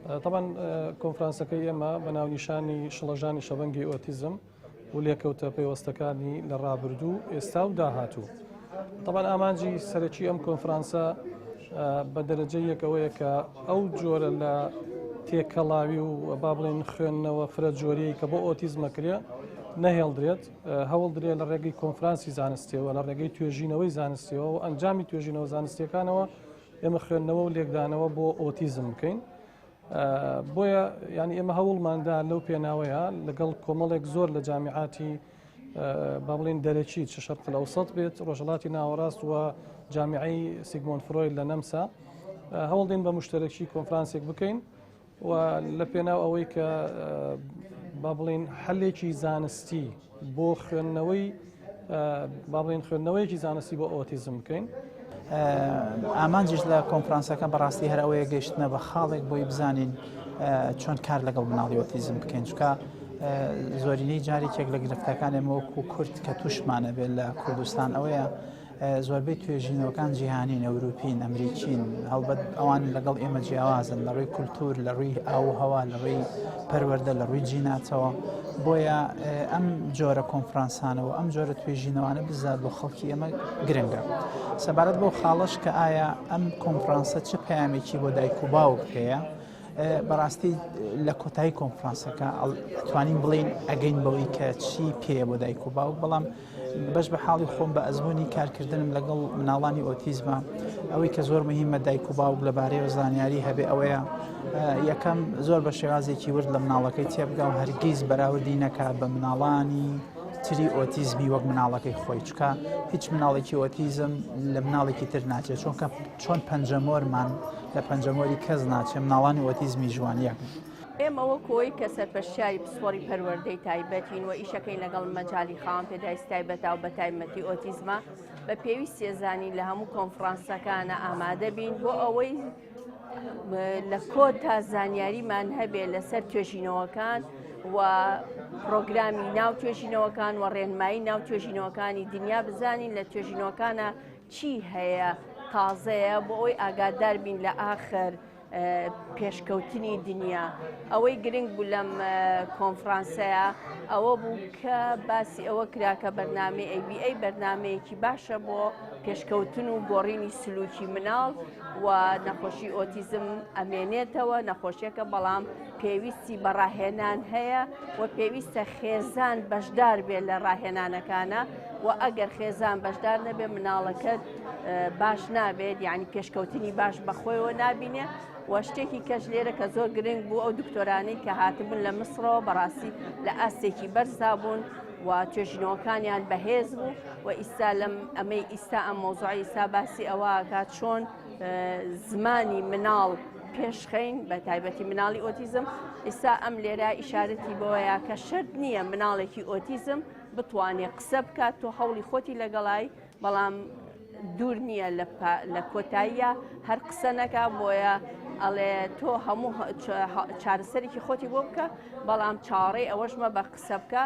تەبعەن کۆنفرانسەکەی ئێمە بە ناونیشانی شڵەژانی شەبەنگی ئۆتیزم و لێکەوتە پەیوەستەکانی لە ڕابردوو، ئێستا و داهاتوو. تەبعەن ئامانجی سەرەکی ئەم کۆنفرانسە بە دەرەجەی یەک ئەوەیە کە ئەو جۆرە لە تێکەڵاوی و با بڵێن خوێندنەوە فرە جۆریی کە بۆ ئۆتیزمە کرێ نەهێڵدرێت، هەوڵ درێ لە ڕێگەی کۆنفرانسی زانستیەوە، لە ڕێگەی توێژینەوەی زانستیەوە و ئەنجامی توێژینەوە زانستیەکانەوە ئێمە خوێندنەوە و لێکدانەوە بۆ ئۆتیزم بکەین. بۆیە یانی ئێمە هەوڵماندا لەو پێناوەیە لەگەڵ کۆمەڵێک زۆر لە جامیعاتی با بڵێن دەرەکی چ شەرق الئەوسەط بێت ڕۆژهەڵاتی ناوەڕاست و جامیعەی سیگمۆند فرۆید لە نەمسا هەوڵدین بە مشتەرەکی کۆنفرانسێک بکەین و لە پێناو ئەوەی کە با بڵێن حەلێکی زانستی بۆ خوێندنەوەی با بڵێن خوێندنەوەیەکی زانستی بۆ ئۆتیزم بکەین. ئامانجیش لە کۆنفرانسەکە بەڕاستی هەر ئەوەیە گەیشتنە بە خاڵێک بۆی بزانین چۆن کار لەگەڵ مناڵی ئۆتیزم بکەین چکە زۆرینەی جارێکێک لە گرفتەکان ئێمە وەکو کورد کە تووشمانە بێت لە کوردستان ئەوەیە زۆربەی توێژینەوەکان جیهانین، ئەوروپین، ئەمریکین، هەڵبەت ئەوان لەگەڵ ئێمە جیاوازن لە ڕووی کولتوور، لە ڕووی ئاو و هەوا، لە ڕووی پەروەردە، لە ڕووی جیناتەوە. بۆیە ئەم جۆرە کۆنفرانسانە و ئەم جۆرە توێژینەوانە بزات بۆ خەڵکی ئێمە گرنگە. سەبارەت بەو خاڵەش کە ئایا ئەم کۆنفرانسە چ پەیامێکی بۆ دایک و باوک هەیە، بەڕاستی لە کۆتایی کۆنفرانسەکە ئەتوانین بڵین ئەگەین بەوەی کە چی پێیە بۆ دایک و باوک بەڵام بەش بە حاڵی خۆم بە ئەزمموی کارکردنم لەگەڵ مناڵانی ئۆتیزمە ئەوەی کە زۆر مهمە دایک و باوک لەبارەیەوە زانیاری هەبێ ئەوەیە یەکەم زۆر بە شێوازێکی ورد لە مناڵەکەی تێبگا و هەرگیز بەراوردی نەکا بە مناڵانی تری ئۆتیزمی وەک مناڵەکەی خۆی چکە هیچ مناڵێکی ئۆتیزم لە مناڵێکی تر ناچێت چۆنکە چۆن پەنجەمۆرمان لە پەنجەمۆری کەس ناچێ مناڵانی ئۆتیزمی ژوان یەکن. ئێمە وەکو ئەوەی کە سەرپەرشتیاری پسپۆڕی پەروەردەی تایبەتین و ئیشەکەین لەگەڵ مەجالی خاوەن پێداویستی تایبەتا و بەتایبەتی ئۆتیزمە بە پێویستی ئەزانین لە هەموو کۆنفرانسەکانە ئامادە بین بۆ ئەوەی لە کۆتا زانیاریمان هەبێ لەسەر توێژینەوەکان و پرۆگرامی ناو توێژینەوەکان و ڕێنمایی ناو توێژینەوەکانی دنیا بزانین لە توێژینەوەکانە چی هەیە تازەیە بۆ ئەوی ئاگادار بین لە ئاخر پێشکەوتنی دنیا. ئەوەی گرنگ بوو لەم کۆنفرانسەیە ئەوە بوو کە باسی ئەوە کرا کە بەرنامەی ABA بەرنامەیەکی باشە بۆ پێشکەوتن و گۆڕینی سلوکی مناڵ و نەخۆشی ئۆتیزم ئەمێنێتەوە نەخۆشیەکە بەڵام پێویستی بە ڕاهێنان هەیە و پێویستە خێزان بەشدار بێت لە ڕاهێنانەکانە و ئەگەر خێزان بەشدار نەبێت مناڵەکەت باش نابێت یعنی پێشکەوتنی باش بەخۆیەوە نابینێ و شتێکی کەش لێرە کە زۆر گرنگ بوو ئەو دکتۆرانەی کە هاتبوون لە مسرەوە بەڕاستی لە ئاستێکی بەرزا بوون و توێژینەوەکانیان بەهێز بوو و ئیستا لەم ئەمەی ئیستا ئەم مۆزوعی ئیستا باسی ئەوەکات چۆن زمانی مناڵ پێشخەین بە تایبەتی مناڵی ئۆتیزم ئیستا ئەم لێرە ئیشارەتی بەوەیە کە شەرت نییە مناڵێکی ئۆتیزم بتوانێت قسە بکات تۆ هەوڵی خۆتی لەگەڵای بەڵام دوور نییە لە کۆتاییە هەر قسە نەکا بۆیە ئەڵێ تۆ هەموو چارەسەرێکی خۆتی بۆ بکە بەڵام چاوەڕێی ئەوەشمە بە قسە بکە.